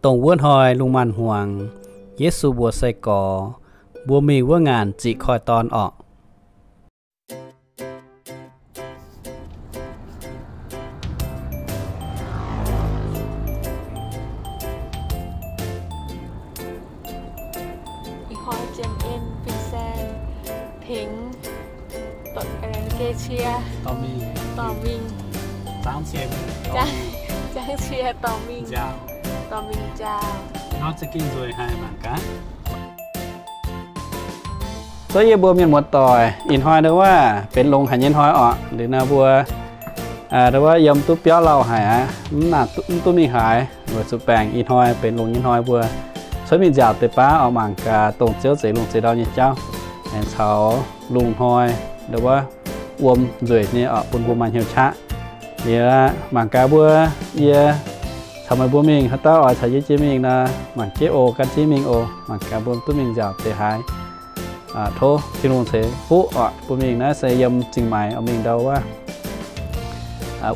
Dongh wuov hnoi lungh maanz-hmuangx, Yesu mbuox sai-gorx mbuo mingh wuov ngaanc ziqc koiv-dorn orqc. Ih hnoi Janx en fin-saeng tengx, cie, dorh mingh, jangv cie dorh mingh, dorh mingh nziaauc. Hnoi za'gengh nzueic haic mangc gaax. Zuov yie mbuo mienh muoz-doic, ih hnoi ndau wuov benx longx haic nyei hnoi orqc. Liuz nor mbuo ndau wuov yiem duqv biauv lauh haic aqv, mv duqv mingh haaix, weic zuqc baengc ih hnoi benx longx nyei hnoi mbuo cuotv mingh nziaauc deix baav orqc, mangc gaax dongh Ziouv zeix lungh zeix ndau nyei jauv, aengx caux lungh hnoi ndau wuov wuom nzueic nyei orqc, bun mbuo maaih hnyouv qaqv. Liuz mangc gaax mbuo, yie caux meih mbuo mingh, haaix dauh oix caux yie jiex mingh nor, mangc jienv oc, gan jienv mingh oc. Mangc gaax mbuo duqv mingh nziaauc deix haaix. Tov Tin-Hungh ceix fuqv orqc, bun mingh naaiv se yiem Zingh Maix oix mingh ndau wuov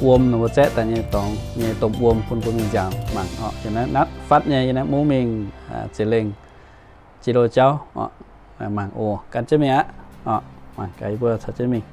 wuom ninh mbuo zaeqv daaih nyei dorngx nyei domh wuom bun mbuo mingh nziaauc mangc orqc. Yiem naaiv fatv nyei, yiem naaiv mungv mingh ziex lengh jiex lo jauv orqc. Mangc oc, gan jienv mingh aqv orqc. Mangc gaax yie mbuo caux jienv mingh.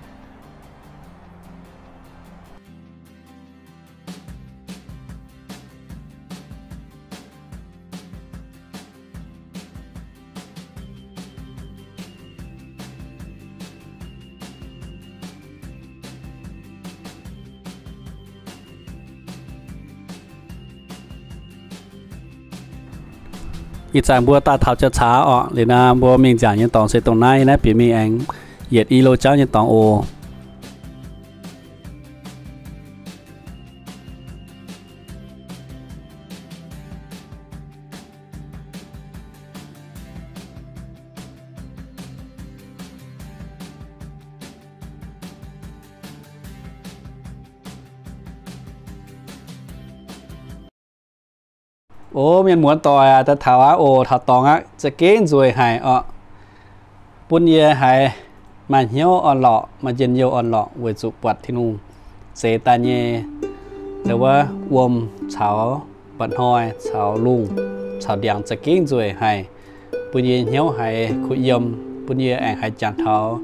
Ih zanc mbuo daaih taux jauv-caax orqc. Liuz nor mbuo mingh nziaauc nyei dorngx se dongh naaiv, naaiv bieqc mingh aengx yietc i lo jauv nyei dorngx oc. O mienh muoz-doic aac, daaih taux aqv oc, taux dorngx aqv, za'gengh nzueic haic orqc. Bun yie haiz maaih hnyouv orn-lorqc, maaih njien-youh orn-lorqc weic zuqc buatc Tin-Hungh zeix daaih nyei ndau wuov wuom caux mba'hnoi caux lungh caux ndiangx za'gengh nzueic haic. Bun yie hnyouv haiz kuh yiem, bun yie aengx haiz jangx taux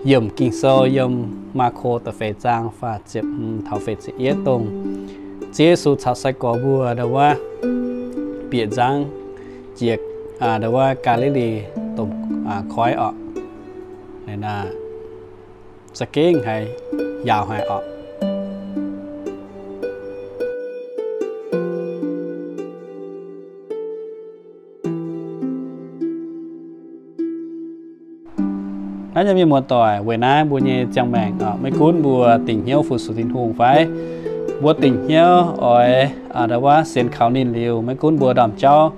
yiemc Ging-Sou yiem Maako da'feix zaang faah ziepc hmz taux feix ziepc yietv dongh Ziouv Yesu caux sai-gorx mbuo ndau wuov bieqc nzangv jiex ndau wuov Gaa^li^li domh koiv orqc. Za'gengh haiz yaauc haic orqc. Naaiv nyei mienh muoz-doic, weic naaiv mbuo nyei ziangh maengc, maiv gunv mbuo dingc hnyouv fu-sux Tin-Hungh fai mbuo dingc hnyouv oix ndau wuov sienx kaux ninh liuz, maiv gunv mbuo ndaamv-jauv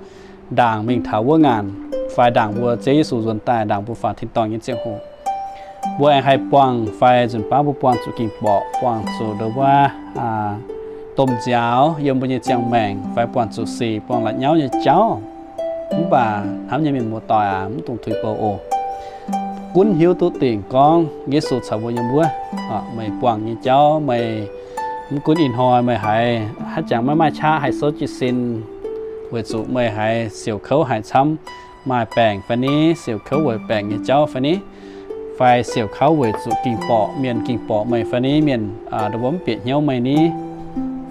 ndaangc mingh taux wuov ngaanc fai ndaangc mbuo Ziouv Yesu nzuonx daaih, ndaangc mbuo faaux tin-dorngh nyei ziangh hoc, mbuo aengx haih buangh fai nzunc baav mbuo buangh zuqc ging-borqc, buangh zuqc ndau wuov domh nziaaux yiem mbuo nyei ziangh maengc fai buangh zuqc sic, buangh la'nyauv nyei jauv. Mv baac hnamv nyei mienh muoz-doic aac, mv dungx tuix bou oc. Gunv hiuv duqv dingc gorngv Yesu caux mbuo yiem wuov, meih buangh nyei jauv, meih mv gunv ih hnoi meih haiz haaix jangx maiv maaih qaqv haih souv jiez sin, weic zuqc meih haiz siouc kouv haic camv, maaih baengc fai ni, siouc kouv weic baengc nyei jauv fai ni, fai siouc kouv weic zuqc ging-borqc, mienh ging-borqc meih fai ni, mienh ndau wuov mv bieqc hnyouv meih ni,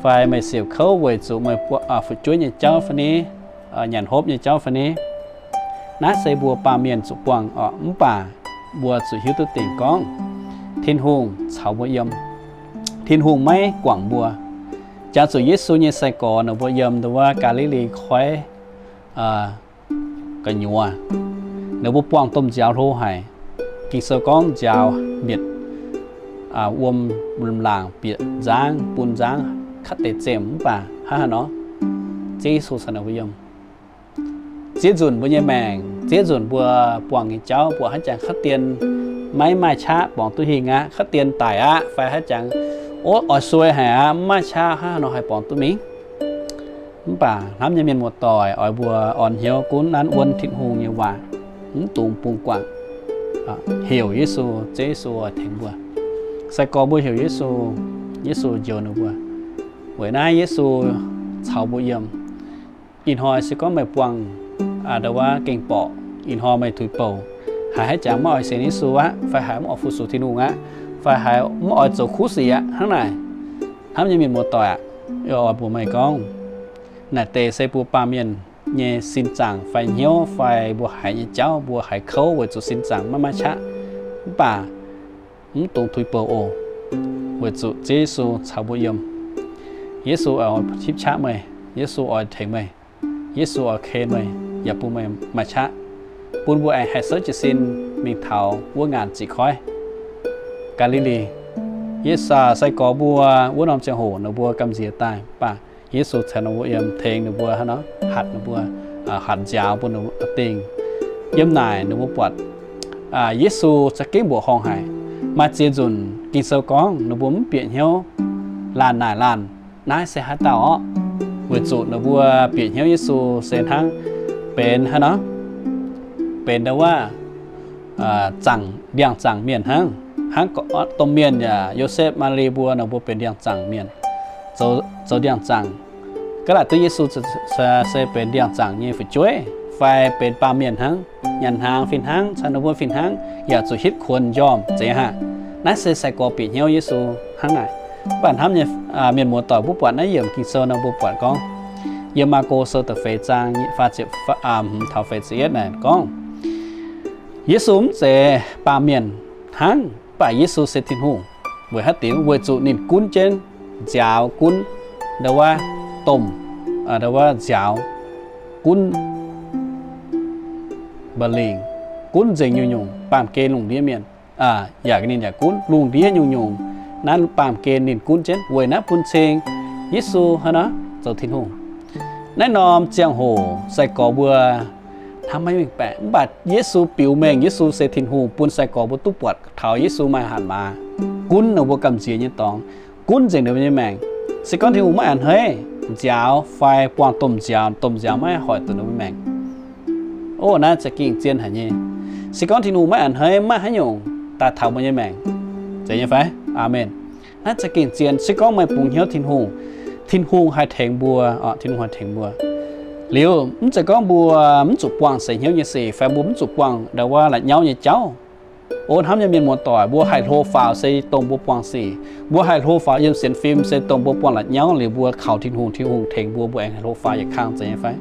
fai meih siouc kouv weic zuqc meih fu'jueiv nyei jauv fai ni, nyanc hopv nyei jauv fai ni. Naaiv se mbuo baamh mienh zuqc buangh orqc. Mv baac mbuo zuqc hiuv duqv dingc gorngv Tin-Hungh caux mbuo yiem. Tin-Hungh maiv guangc mbuo. Jangx zuqc Yesu nyei sai-gorx ninh mbuo yiem ndau wuov Gaa^li^li Koiv gu'nyuoz, ninh mbuo buangh domh nziaaux hlo haic. Ging-Sou gorngv nziaaux mbietc, wuom laangc bieqc nzangv, bun nzangv katv deix zemh. Mv baac hnangv haaix nor, Ziouv Yesu caux ninh mbuo yiem. Ziex nzunc mbuo nyei maengc, ziex nzunc mbuo buangh nyei jauv, mbuo haaix jangx katv dien maiv maaih qaqv borngz duqv hingh aqv, katv dien daic aqv, fai haaix jangx oix suei haic aqv, mv maaih qaqv hnangv haaix nor haih borngz duqv mingh. Mv baac hnamv nyei mienh muoz-doic, oix mbuo orn hnyouv gunv nanv wuonv Tin-Hungh nyei waac, mv dungx bungx guangc. Heuc Yesu, Ziouv Yesu oix tengx mbuo. Sai-gorx mbuo heuc Yesu, Yesu njoux ninh mbuo. Weic naaiv Yesu caux mbuo yiem. Ih hnoi se gorngv meih buangh ndo wuov gengh borqc, ih hnoi meih tuix bouc, haiz haaix jangx maiv oix sienx Yesu aqv, fai haiz maiv oix fu-sux Tin-Hungh aqv, fai haiz maiv oix zoux kuv sic aqv hnangv naaic, hnamv nyei mienh muoz-doic aac, oix mbuox meih gorngv, naaic deix se mbuo baamh mienh nyei sin zaangc fai hnyouv fai mbuo haiz nyei jauv, mbuo haiz kouv weic zuqc sin zaangc maiv maaih qaqv. Mv baac mv dungx tuix bouc oc, weic zuqc Ziouv Yesu caux mbuo yiem. Yesu oix tipv qaqv meih, Yesu oix tengx meih, Yesu oix ken meih yaac bun meih maaih qaqv, bun mbuo aengx haih souv jiez sin mingh taux wuov ngaanc ziqc koiv, Gaa^li^li. Yesu sai-gorx mbuo wuov norm ziangh hoc ninh mbuo gamh nziex daaih, mv baac Yesu caux ninh mbuo yiem, tengx ninh mbuo hnangv nor, hatc ninh mbuo, hatc nziaaux bun ninh mbuo dingh. Yiem naaic ninh mbuo buatc Yesu za'gengh mbuoqc horngh haic. Maaih ziex nzunc Ging-Sou gorngv ninh mbuo mv bieqc hnyouv laanh naaic laanh, naaiv se haaix dauh orqv? Weic zuqc ninh mbuo bieqc hnyouv Yesu se hnangv benx hnangv nor, benx ndo wuov, ndiangx-zaangc mienh hnangv. Hnangv domh mienh yaac Yosepv, Maa^li mbuo, ninh mbuo benx ndiangx-zaangc mienh, zoux ndiangx-zaangc. Ga'naaiv duqv Yesu se benx ndiangx-zaangc nyei fu'jueiv fai benx baamh mienh hnangv, nyanc hnaangx fih hnangv, caux ninh mbuo fih hnangv, yaac zuqc hitv kuonx m'njormh zeiz aqv. Naaiv se sai-gorx bieqc hnyouv Yesu hnangv naaic. Mv baac hnamv nyei mienh muoz-doic, mbuo buatc naaiv yiemc Ging-Sou nor mbuo buatc gorngv, yiem Maako Sou da'feix zaang faah ziepc hmz taux feix ziepc yietv naaic gorngv, Yesu mv zeiz baamh mienh hnangv, mv baac Yesu se Tin-Hungh. Weic haaix diuc? Weic zuqc ninh gunv jienv, nziaaux gunv, ndo wuov, domh, ndo wuov, nziaaux gunv, mba'lingc gunv nzengc nyungc-nyungc baamh gen lungh ndiev mienh, yaac ninh yaac gunv lungh ndiev nyungc-nyungc naaiv baamh gen ninh gunv jienv. Weic naaiv bun cing Yesu hnangv nor zoux Tin-Hungh. Naaiv norm ziangh hoc sai-gorx mbuo hnamv maiv mengh baeqc, mv baac Yesu biux mengh Yesu se Tin-Hungh bun sai-gorx mbuo duqv buatc taux Yesu maaih hatc maaz, gunv ninh mbuo gamh nziex nyei dorngx, gunv nzengc ninh mbuo nyei maengc. Se gorngv Tin-Hungh maiv a'hneiv nziaaux fai buangh domh nziaaux, domh nziaaux maiv haih hoic duqv ninh mbuo maengc. Ov, naaiv za'gengh zien haic nyei. Se gorngv Tin-Hungh maiv a'hneiv, maiv haaix nyungc daaih taux mbuo nyei maengc, zeiz nyei fai? Aamen. Naaiv za'gengh zien. Se gorngv meih bungx hnyouv Tin-Hungh, Tin-Hungh haih tengx mbuo, Tin-Hungh haih tengx mbuo liuz, mv zeiz gorngv mbuo mv zuqc buangh seix hnyouv nyei sic fai mbuo mv zuqc buangh ndo wuov la'nyauv nyei jauv. Ov, hnamv nyei mienh muoz-doic, mbuo haih hlo faaux se dongh mbuo buangh sic. Mbuo haih hlo faaux yiem sienx fim se dongh mbuo buangh la'nyauv liuz mbuo kaux Tin-Hungh, Tin-Hungh tengx mbuo, mbuo aengx haih hlo faaux yietc kang, zeiz nyei fai?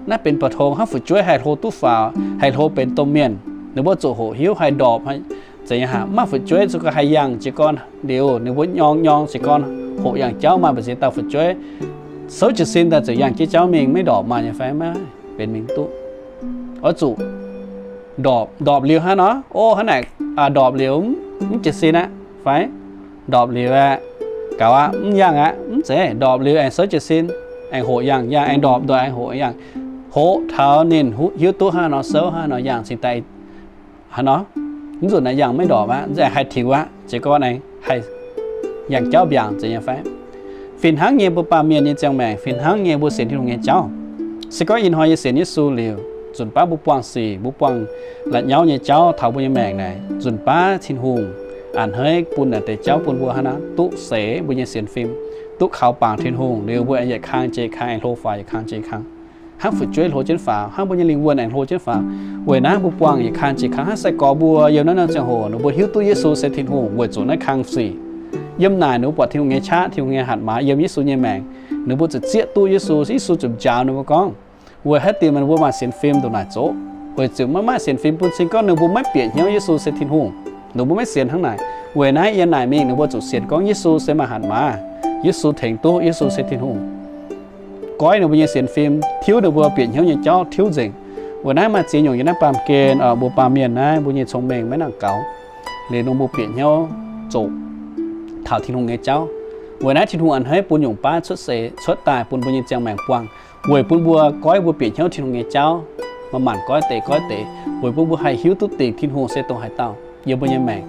Naaiv benx ba'tongx hnangv fu'jueiv haih hlo duqv faaux, haih hlo benx domh mienh. Ninh mbuo zuqc hoqc hiuv haih ndorpc, zeiz nyei aqv. Maaih fu'jueiv za'gengh haih yangh jiez gorn liuz, ninh mbuo nyorng nyorng jiez gorn, hoqc yangh jauv maaih mbu'ziex dauh fu'jueiv souv jiez sin daaih ziouc yangh jienv jauv mingh, maiv ndorpc maaih nyei fai? Maiv benx mingh duqv. Oix zuqc ndorpc, ndorpc liuz hnangv nor, ov, hnangv naaic, ndorpc liuz mv jiez sin aqv fai? Ndorpc liuz aeqv, gaux aqv, mv yangh aqv, mv zeiz. Ndorpc liuz aengx souv jiez sin, aengx hoqc yangh, yangh aengx ndorpc, ndorpc aengx hoqc yangh, hoqc taux ninh hiuv duqv hnangv nor, souv hnangv nor, yangh cingx daaih hnangv nor. Mv nzunc naaiv yangh maiv ndorpc aqv, aengx haih tiux aqv, jiez gorn aengx haih yangh jauv mbiaangc, zeiz nyei fai? Fih hnangv nyei mbuo baamh mienh nyei ziangh maengc, fih hnangv nyei mbuo sienx Tin-Hungh nyei jauv. Se gorngv ih hnoi yie sienx Yesu liuz, nzunc baav mbuo buangh sic, mbuo buangh la'nyauv nyei jauv taux mbuo nyei maengc naaic, nzunc baav Tin-Hungh a'hneiv bun naaic deix jauv bun mbuo hnangv nor duqv seix mbuo nyei sienx fim, duqv kaux bangc Tin-Hungh liuz, mbuo aengx yietc kang jiex kang, aengx hlo faaux yietc kang jiex kang, hnangv fu'jueiv hlo jienv faaux, hnangv mbuo nyei lingh wuonh aengx hlo jienv faaux. Weic naaiv mbuo buangh yietc kang jiex kang, hnangv sai-gorx mbuo yiem naaiv norm ziangh hoc ninh mbuo hiuv duqv Yesu se Tin-Hungh weic zuqc naaiv kang sic. Yiem naaic ninh mbuo buatc Tin-Hungh nyei qaqv, Tin-Hungh nyei hatc maaz yiem Yesu nyei maengc, ninh mbuo ziouc zieqv duqv Yesu. Yesu ziouc njaaux ninh mbuo gorngv, weic haaix diuc meih mbuo maaih sienx fim ndongc naaic zoqc? Weic zuqc maiv maaih sienx fim bun cing gorngv ninh mbuo maiv bieqc hnyouv Yesu se Tin-Hungh. Ninh mbuo maiv sienx hnangv naaic. Weic naaiv yiem naaic mingh ninh mbuo zuqc sienx gorngv Yesu se maaih hatc maaz, Yesu tengx duqv, Yesu se Tin-Hungh. Goiv ninh mbuo nyei sienx fim, tiuv ninh mbuo bieqc hnyouv nyei jauv tiuv nzengc. Weic naaiv maaih ziex nyungc yiem naaiv baamh gen, mbuo baamh mienh naaiv mbuo nyei cong-mengh maiv nangc gaux, liuz ninh mbuo bieqc hnyouv zoqc taux Tin-Hungh nyei jauv. Weic naaiv Tin-Hungh a'hneiv bun nyungc baav cuotv seix cuotv daaih bun mbuo nyei ziangh maengc buangh, weic bun mbuo goiv mbuo bieqc hnyouv Tin-Hungh nyei jauv, manc-manc goiv deix goiv deix, weic bun mbuo haih hiuv duqv dingc Tin-Hungh se dongh haaix dauh yiem mbuo nyei maengc.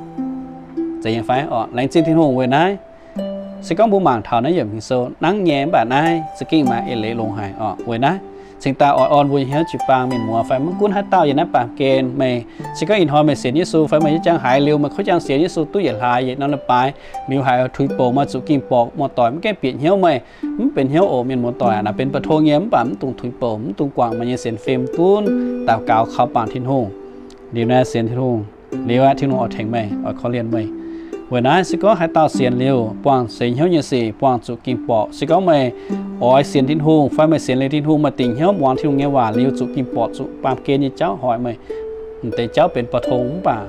Zeiz nyei fai? Orqc, laengz zingh Tin-Hungh weic naaiv. Se gorngv mbuo mangc taux naaiv yiemc Ging-Sou nangv nyei, mv baac naaiv za'gengh maaih eix leiz longx haic orqc. Weic naaiv cingx daaih oix orn mbuo nyei hnyouv jiu-baang mienh muoz fai maiv gunv haaix dauh yiem naaiv baamh gen meih. Se gorngv ih hnoi meih sienx Yesu fai meih yaac jangx haaix liuz, meih kuv jangx sienx Yesu duqv yietc hlaax yietc norm leiz-baaix liuz, haiz oix tuix bouc, maaih zuqc ging-borqc muoz-doic maiv gaengh bieqc hnyouv meih, mv benx hnyouv oc mienh muoz-doic. Naaic benx ba'tong nyei, mv baac mv dungx tuix bouc, mv dungx guangc meih nyei sienx fim, gunv daux gaux kaux bangc Tin-Hungh. Liuz naaiv sienx Tin-Hungh, liuz aeqv, Tin-Hungh oix tengx meih, oix korv-lienh meih. Weic naaiv se gorngv haaix dauh sienx liuz buangh seix hnyouv nyei sic, buangh zuqc ging-borqc, se gorngv meih oix sienx Tin-Hungh fai meih sienx liuz Tin-Hungh, meih dingc hnyouv muangx Tin-Hungh nyei waac liuz zuqc ging-borqc, zuqc baamh gen nyei jauv hoic meih, m'deix jauv benx ba'tong, mv baac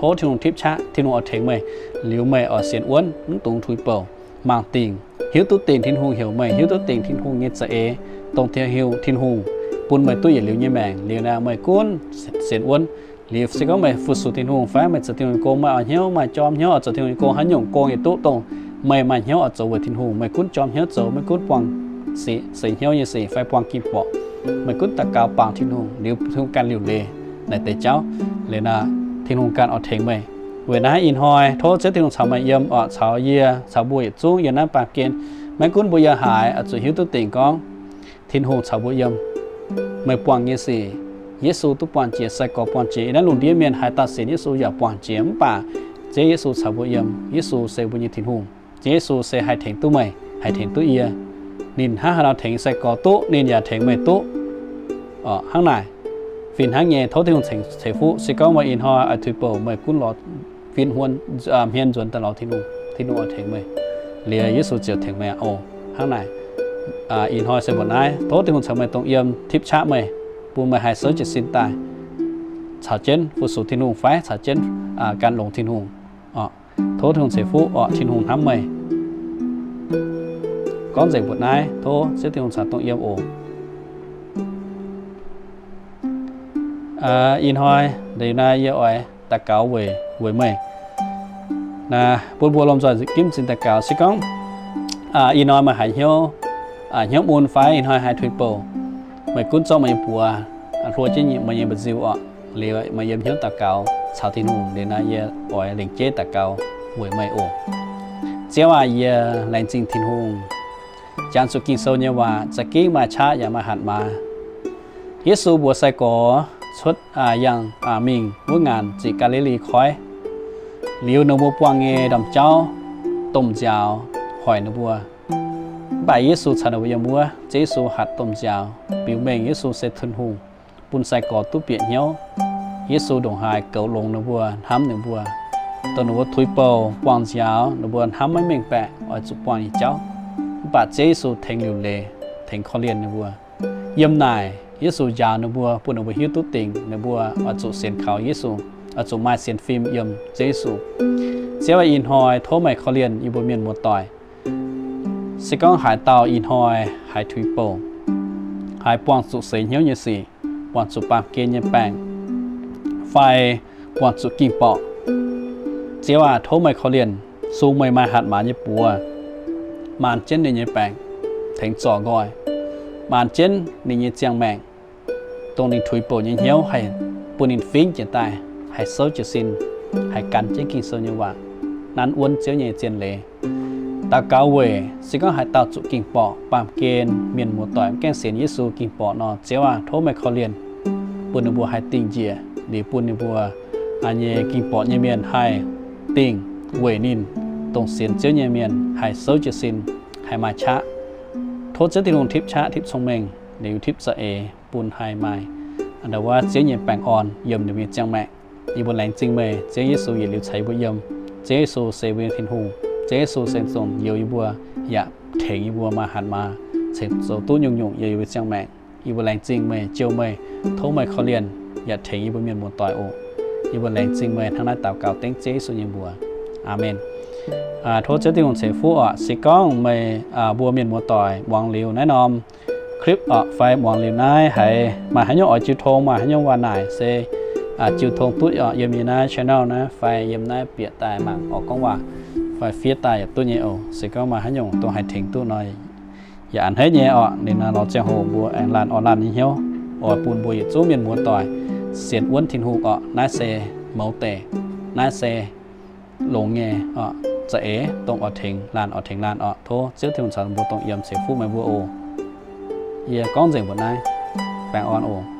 tov Tin-Hungh tipv qaqv, Tin-Hungh oix tengx meih. Liuz meih oix sienx wuonv, mv dungx tuix bouc, mangc dingc, hiuv duqv dingc Tin-Hungh heuc meih, hiuv duqv dingc Tin-Hungh nyei za'eix, dongh Tin-Hungh, Tin-Hungh bun meih duqv yietc liuz nyei maengc. Liuz naaiv meih gunv sienx wuonv. Liuz se gorngv meih fu-sux Tin-Hungh fai meih zoux Tin-Hungh nyei gong, meih oix hnyouv, maaih jorm hnyouv oix zoux Tin-Hungh nyei gong, haaix nyungc gong yietc duqv dongh meih maaih hnyouv oix zoux weic Tin-Hungh, meih gunv jorm hnyouv zoux, maiv gunv buangh seix hnyouv nyei sic fai buangh ging-borqc, meih gunv daux gaux bangc Tin-Hungh liuz Tin-Hungh ganh liuc leiz naaic deix jauv. Liuz naaiv Tin-Hungh ganh oix tengx meih. Weic naaiv ih hnoi tov Ziouv Tin-Hungh caux meih yiem orqc, caux yie, caux mbuo yietc zungv yiem naaiv baamh gen. Maiv gunv mbuo yiem haaix, oix zuqc hiuv duqv dingc gorngv Tin-Hungh caux mbuo yiem. Meih buangh nyei sic, Yesu duqv buangh jiex, sai-gorx buangh jiex. Yiem naaiv lungh ndiev mienh haaix dauh sienx Yesu yaac buangh jiex, mv baac Ziouv Yesu caux mbuo yiem. Yesu se mbuo nyei Tin-Hungh. Ziouv Yesu se haih tengx duqv meih, haih tengx duqv yie. Ninh hnangv haaix nor tengx sai-gorx duqv, ninh yaac tengx meih duqv. Hnangv naaic, fih hnangv nyei, tov Tin-Hungh ceix fuqv. Se gorngv meih ih hnoi oix tuix bouc, meih gunv lorz fitv hmuonv, hmien nzuonx daaih lorz Tin-Hungh, Tin-Hungh oix tengx meih. Liuz Yesu ziouc tengx meih oc. Hnangv naaic, ih hnoi se mbuoqc naaiv, tov Tin-Hungh caux meih dongh yiem, tipv qaqv meih, bun meih haih souv jiez sin daaih caux jienv fu-sux Tin-Hungh fai caux jienv gan longx Tin-Hungh. Tov Tin-Hungh ceix fuqv orqc, Tin-Hungh hnamv meih. Gorngv nzengc mbuoqc naaiv, tov Ziouv Tin-Hungh caux dongh yiem oc. Ih hnoi ndeic naaiv yie oix daux gaux weic, weic meih. Bun mbuo lomh nzoih ginv m'zing daux gaux. Se gorngv ih hnoi meih haiz hnyouv, hnyouv mun fai ih hnoi haiz tuix bouc, meih gunv zorqv meih nyei buoz hluo jienv meih nyei mba'nziu orqc. Liuz meih yiem hnyouv daux gaux caux Tin-Hungh, liuz naaiv yie oix lengc jeiv daux gaux weic meih oc. Ziouv aac, yie laengz zingh Tin-Hungh jangx zuqc Ging-Sou nyei waac za'gengh maaih qaqv yaac maaih hatc maaz. Yesu mbuox sai-gorx cuotv yangh mingh wuov ngaanc ziqc Gaa^li^li Koiv. Liuz ninh mbuo buangh nyei ndaamv-jauv domh nziaaux hoic ninh mbuo. Mv baac Yesu caux ninh mbuo yiem wuov. Ziouv Yesu hatc domh nziaaux biux mengh Yesu se Tin-Hungh, bun sai-gorx duqv bieqc hnyouv. Yesu ndongc haaix goux longx ninh mbuo, hnamv ninh mbuo. Dongh ninh mbuo tuix bouc buangh nziaaux, ninh mbuo hnamv maiv mengh baeqc oix zuqc buangh nyei jauv. Mv baac Ziouv Yesu tengx liuc leiz, tengx korv-lienh ninh mbuo. Yiem naaic Yesu njaaux ninh mbuo, bun ninh mbuo hiuv duqv dingc ninh mbuo oix zuqc sienx kaux Yesu, oix zuqc maaih sienx fim yiem Ziouv Yesu. Ziouv aac, ih hnoi tov meih korv-lienh yie mbuo mienh muoz-doic. Se gorngv haaix dauh ih hnoi haiz tuix bouc, haiz buangh zuqc seix hnyouv nyei sic, buangh zuqc baamh gen nyei baengc, fai buangh zuqc ging-borqc, Ziouv aac, tov meih korv-lienh, sung meih maaih hatc maaz nyei buoz, maanz jienv ninh nyei baengc, tengx zorc nqoi, maanz jienv ninh nyei ziangh maengc, dongh ninh tuix bouc nyei hnyouv haih bun ninh fingx jiez daaih, haih souv jiez sin, haih gan jienv Ging-Sou nyei waac, nanv wuonv Ziouv nyei zien leiz. Daux gaux weic se gorngv haaix dauh zuqc ging-borqc, baamh gen mienh muoz-doic maiv gaengh sienx Yesu ging-borqc nor, Ziouv aac, tov meih korv-lienh, bun ninh mbuo haih dingh njiec, liuz bun ninh mbuo nyei ging-borqc nyei mienh haih dingh weic ninh, dongh sienx Ziouv nyei mienh haih souv jiez sin, haih maaih qaqv. Tov Ziouv Tin-Hungh tipv qaqv, tipv cong-mengh, liuz tipv za'eix, bun haih maaih ndo wuov Ziouv nyei baengh orn yiem ninh mbuo nyei ziangh maengc. Yie mbuo laengz zingh meih, Ziouv Yesu yietc liuz caux yie mbuo yiem. Ziouv Yesu se mbuo nyei Tin-Hungh. Ziouv Yesu se dongh youz yie mbuo, yaac tengx yie mbuo maaih hatc maaz, cingx zoux duqv nyungc-nyungc yiem yie mbuo ziangh maengc. Yie mbuo laengz zingh meih, jouh meih, tov meih korv-lienh yaac tengx yie mbuo mienh muoz-doic oc. Yie mbuo laengz zingh meih hnangv naaiv daux gaux dengv Ziouv Yesu nyei mbuox. Aamen. Tov Ziouv Tin-Hungh ceix fuqv oc. Se gorngv meih mbuo mienh muoz-doic muangx liuz naaiv norm clip oc, fai muangx liuz naaiv haiz maaih haaix nyungc oix jiu tong, maaih haaix nyungc waac-naaic se jiu tong duqv oc, yiem yie naaiv channel naaiv fai yiem naaiv bieqc daaih mangc oc gorngv waac, fai fiev daaih yaac duqv nyei oc. Se gorngv maaih haaix nyungc dongh haih tengx duqv nor, yaac a'hneiv nyei oc. Ninh nor lorz ziangh hoc mbuo aengx laanh orn laanh nyei hnyouv, oix bun mbuo yietc zungv mienh muoz-doic sienx wuonv Tin-Hungh oc. Naaiv se mouz deic, naaiv se longx nyei oc, za'eix dongh oix tengx laanh oix tengx laanh oc. Tov Ziouv Tin-Hungh caux mbuo dongh yiem ceix fuqv meih mbuo oc. Yie gorngv nzengc mbuoqc naaiv. Baengh orn oc.